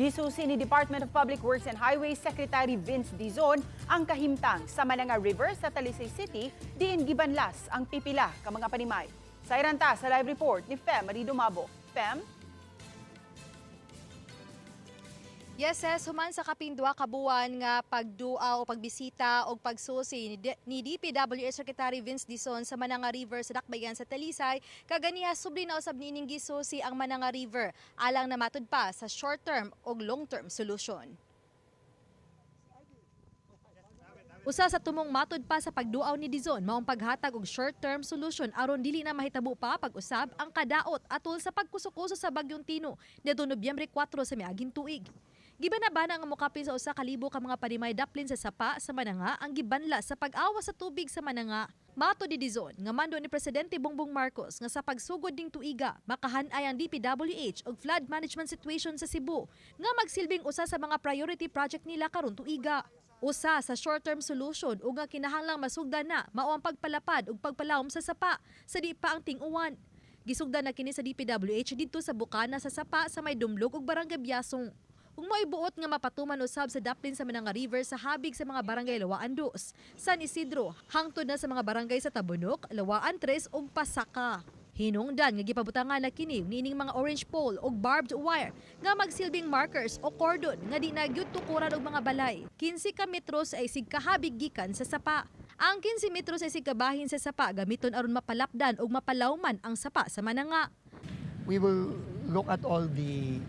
Gisusi ni Department of Public Works and Highways Secretary Vince Dizon ang kahimtang sa Mananga River sa Talisay City, diin gibanlas ang pipila ka mga panimay. Sayran ta sa live report ni Fem Dumabo. Fem? Yes, ses, human sa kapindua ka buwan nga pagdua o pagbisita o pagsusi ni DPWH Secretary Vince Dizon sa Mananga River sa Dakbayan sa Talisay, kaganiha subli na usab niining gisusi ang Mananga River alang na matud pa sa short-term o long-term solution. Usa sa tumong matud pa sa pagduaw ni Dizon maong paghatag og short-term solution aron dili na mahitabo pa pag-usab ang kadaot atol sa pagkuso-kuso sa Bagyong Tino niadtong Nobyembre 4 sa miaging tuig. Gibanabana nga mokapin sa 1,000 ka mga panimay daplin sa sapa sa Mananga ang gibanla sa pag-awas sa tubig sa Mananga. Matud ni Dizon nga mando ni Presidente Bongbong Marcos nga sa pagsugod ning tuiga makahanay ang DPWH og flood management situation sa Cebu nga magsilbing usa sa mga priority project nila karon tuiga. Usa sa short-term solution ug nga kinahanglang masugdan na mao ang pagpalapad ug pagpalawom sa sapa sa di pa ang ting-uwan. Gisugdan na kini sa DPWH didto sa bukana sa sapa sa may Dumlog ug Barangay Biasong. Ug mo'y buot nga mapatuman usab sa daplin sa Mananga River sa habig sa mga barangay Lawaan 2, San Isidro, hangtod na sa mga barangay sa Tabunok, Lawaan 3 ug Pasaka. Hinungdan nga gipabutangan na kini niining mga orange pole ug barbed wire nga magsilbing markers o cordon nga di na gyud tukuran og mga balay. 15 ka metros ay sig kahabig gikan sa sapa. Ang 15 metros ay sig kabahin sa sapa gamiton aron mapalapdan ug mapalawman ang sapa sa Mananga. We will look at all the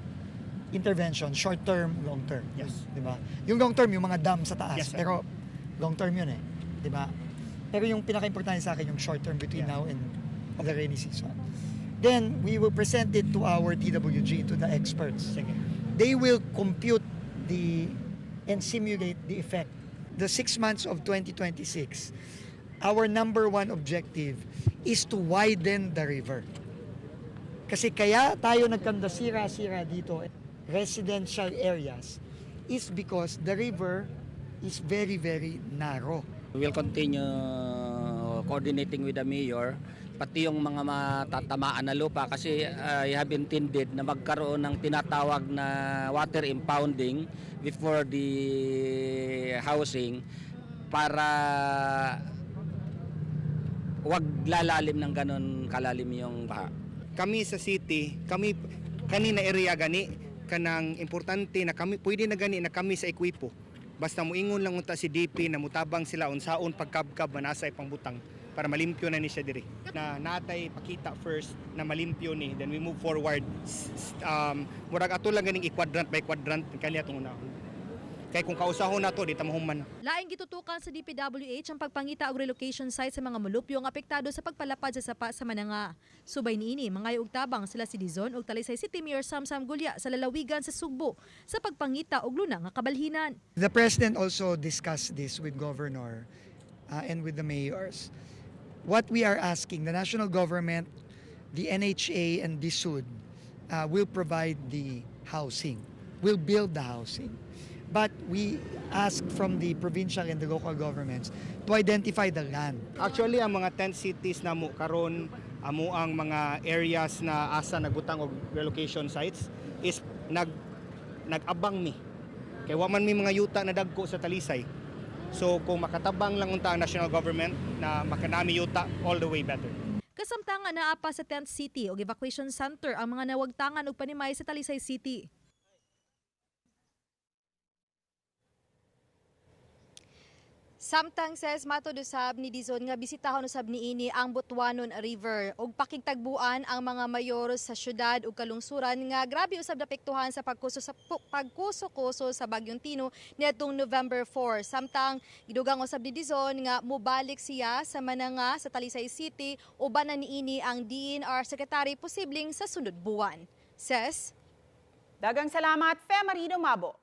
intervention, short term, long term. 'Di ba? Yung long term, yung mga dam sa taas, Yes, sir. Pero long term 'yun eh, 'di ba? Pero yung pinaka-importante sa akin, yung short term between now and the rainy season. Then we will present it to our TWG, to the experts. Sige. They will compute the and simulate the effect. The 6 months of 2026, our number one objective is to widen the river. Kasi kaya tayo nagkandasira-sira dito, residential areas, is because the river is very, very narrow. We will continue coordinating with the mayor, pati yung mga matatamaan na lupa, kasi I have intended na magkaroon ng tinatawag na water impounding before the housing para wag lalalim ng ganon kalalim yung baha. Kami sa city, kami kanina area gani kanang importante na kami pwede na gani na kami sa ekwipo. Basta muingon lang unta si DP na mutabang sila unsaon pagkabkab manasa ipangbutang para malimpyo na ni siya diri. Na natay pakita first na malimpyo ni, then we move forward. Murag ato lang ganing i-quadrant by quadrant kani atong unahon. Kay kung kausahon na to, di ta mahuman. Laing gitutukan sa DPWH ang pagpangita og relocation site sa mga mulupyo nga apektado sa pagpalapad sa sapa sa Mananga. Subay niini, mangayo og tabang sila si Dizon ug Talisay City Mayor Samsam Gulya sa lalawigan sa Sugbo sa pagpangita og luna nga kabalhinan. The president also discussed this with governor and with the mayors. What we are asking, the national government, the NHA and DHSUD will provide the housing, will build the housing. But we ask from the provincial and the local governments to identify the land. Actually, ang mga 10 cities na mo karon, amo ang mga areas na asa nagbutang og relocation sites is nag-abang mi. Kay wa man mi mga yuta na dagko sa Talisay. So kung makatabang lang unta ang national government na makanami yuta, all the way better. Kasamtangan, naa pa sa tent city o evacuation center ang mga nawagtangan og panimay sa Talisay City. Samtang says matod usab ni Dizon nga bisitahon usab niini ang Butuanon River ug pakigtagbuan ang mga mayor sa syudad ug kalungsuran nga grabe usab naapektuhan sa pagkuso-kuso sa Bagyong Tino niadtong November 4. Samtang gidugang usab ni Dizon nga mobalik siya sa Mananga sa Talisay City uban na niini ang DENR Secretary posibleng sa sunod buwan. Ses. Daghang salamat, Fe Marino Mabo.